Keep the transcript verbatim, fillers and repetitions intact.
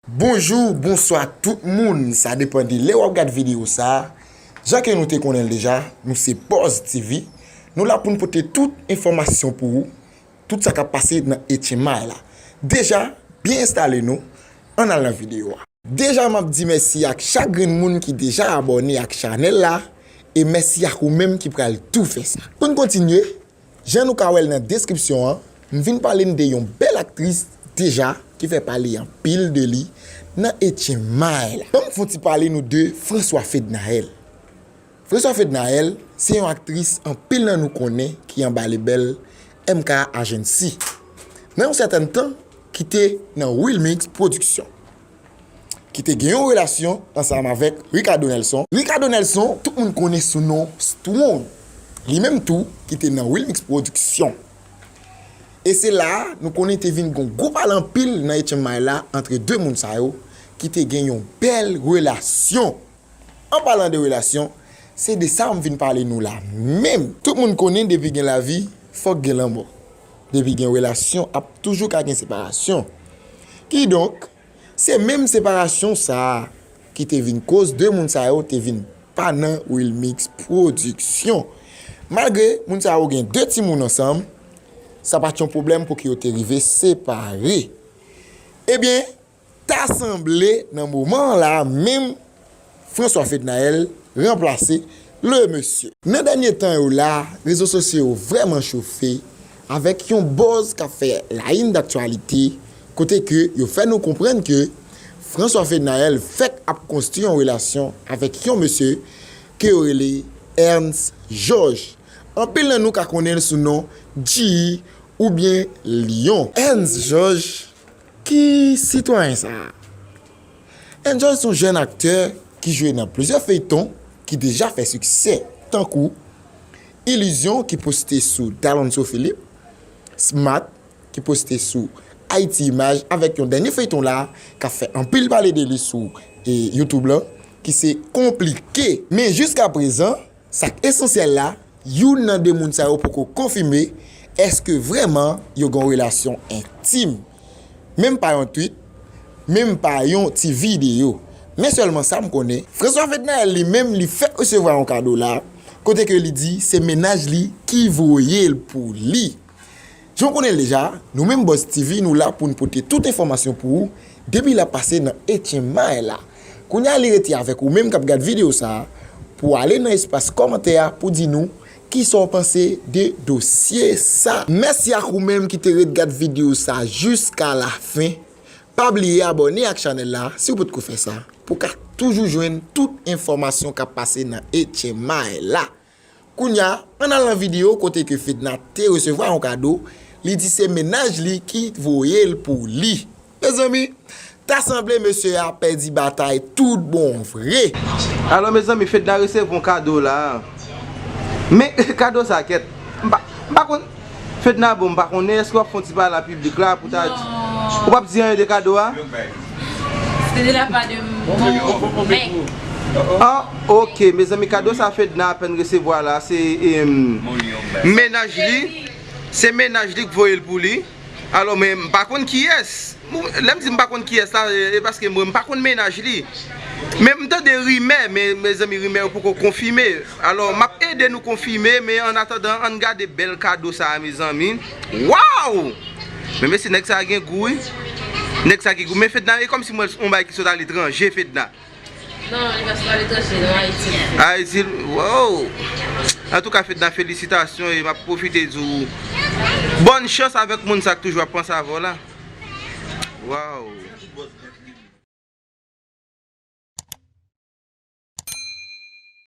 Bonjou, bonswa tout moun, sa depann de lè w ap gad videyo sa a. Jan ke nou te konnen l deja, nou se Buzz T V. Nou la pou n pote tout enfòmasyon pou ou, tout sa k ap pase nan H M I la. Deja, byen enstale nou, ann al nan videyo a. Deja, m ap di mèsi ak chak grenn moun ki deja abòne ak chanèl la, e mèsi ak ou menm ki pral tou fè sa. Pou n kontinye, jan nou ka wè l nan deskripsyon an, m vin pale n de yon bèl aktris deja ki fè pale anpil de li nan H M I la. Ban m fè yon ti pale nou de François Fednaelle. François Fednaelle se yon aktris anpil nan nou konnen ki anba lebèl M K Agency. Nan yon sètèn tan, ki te nan Wilmix Production, ki te gen yon relasyon ansanm avèk Ricardo Nelson. Ricardo Nelson, tout moun konnen sou non Strong. Li menm tou, ki te nan Wilmix Production. E se la a, nou konnen te vin gon gwo pale anpil nan H M I la antre de moun sa yo, ki te gen yon bèl relasyon. An palan de relasyon, se de sa m vin pale nou la menm. Tout moun konnen depi gen lavi, fòk gen lanmò. Depi gen relasyon, ap toujou ka gen separasyon. Kidonk, se menm separasyon sa a ki te vin koz de moun sa yo te vin pa nan Wilmix Production. Malgre moun sa yo gen de timoun ansanm, sa pa t yon pwoblèm pou ke yo te rive separe. Ebyen, ta sanble nan moman an la menm, François Fednaelle ranplase le mesye. Nan dènye tan yo la, rezo sosyo yo vrèman chofe avèk yon buzz k ap fè la une daktyalite, kote ke yo fè nou konprann ke François Fednaelle fèk ap konstwi yon relasyon avèk yon mesye ke yo rele Ernst Georges. Anpil nan nou ka konnen l sou non G oubyen Lion. Ernst Georges, ki sitwayen sa a? Ernst Georges se yon jèn aktè ki jwe nan plizyè feyton ki deja fè siksè, tankou Illusion ki poste sou Dalonso Philippe, Smart ki poste sou Haïti Image, avèk yon dènye feyton la k ap fè anpil pale de li sou, e, YouTube lan, ki se Konplike. Men jiskaprezan, sa k esansyèl la, youn nan de moun sa yo poko konfime èske vrèman yo gen yon relasyon entim. Menm pa yon tweet, menm pa yon ti videyo. Men sèlman sa m konnen, François Fednaelle li menm li fèk resevwa yon kado la, kote ke li di se mennaj li ki voye l pou li. Jan w konnen l deja, nou menm Buzz T V, nou la pou n pote tout enfòmasyon pou ou depi l ap pase nan H M I la. Kounye a, li rete avèk ou menm k ap gad videyo sa a pou w ale nan espas kòmantè a pou di nou kisa w panse de dosye sa. Mèsi ak ou menm ki te ret gad videyo sa a jiska lafen. Pa bliye abòne ak chanèl la si w potko fè sa, pou w ka toujou jwenn tout enfòmasyon k ap pase nan H M I la. Kounye a, ann al nan videyo kote ke Fedna te resevwa yon kado, li di se mennaj li ki voye l pou li. Mezanmi, ta sanble mesye a pèdi batay tout bon vre. Alò, mezanmi, Fedna resevwa yon kado la. Men, kado sa, kèt. M pa, m pa konn. Fedna, bon, m pa konnen, èske w ap fè yon ti pale a piblik la pou ta di. Ou p ap di anyen de kado a? C'est de la part de mon mec. Ah, ok, mezanmi, kado sa Fedna apèn resevwa la, se, em, mennaj li, se mennaj li k voye l pou li. Alò, men m pa konn kiyès. Lè m di m pa konn kiyès la, e, e paske mwen, m pa konn mennaj li. Men m tande rimè, men, mezanmi, rimè yo poko konfime. Alò, m ap ede nou konfime, men annatandan, ann gade bèl kado sa a, mezanmi. Waw! Men mesye, nèg sa a gen gou, wi. Nèg sa gen gou. Men Fedna, e kòmsi m wè l, yon bagay ki sot aletranje, Fedna. Non, li pa sot aletranje, nan Ayiti. Ayiti, wow! Antouka, Fedna, felisitasyon, e m ap pwofite di w bòn chans avèk moun sa k toujou ap panse avè w la. Waw!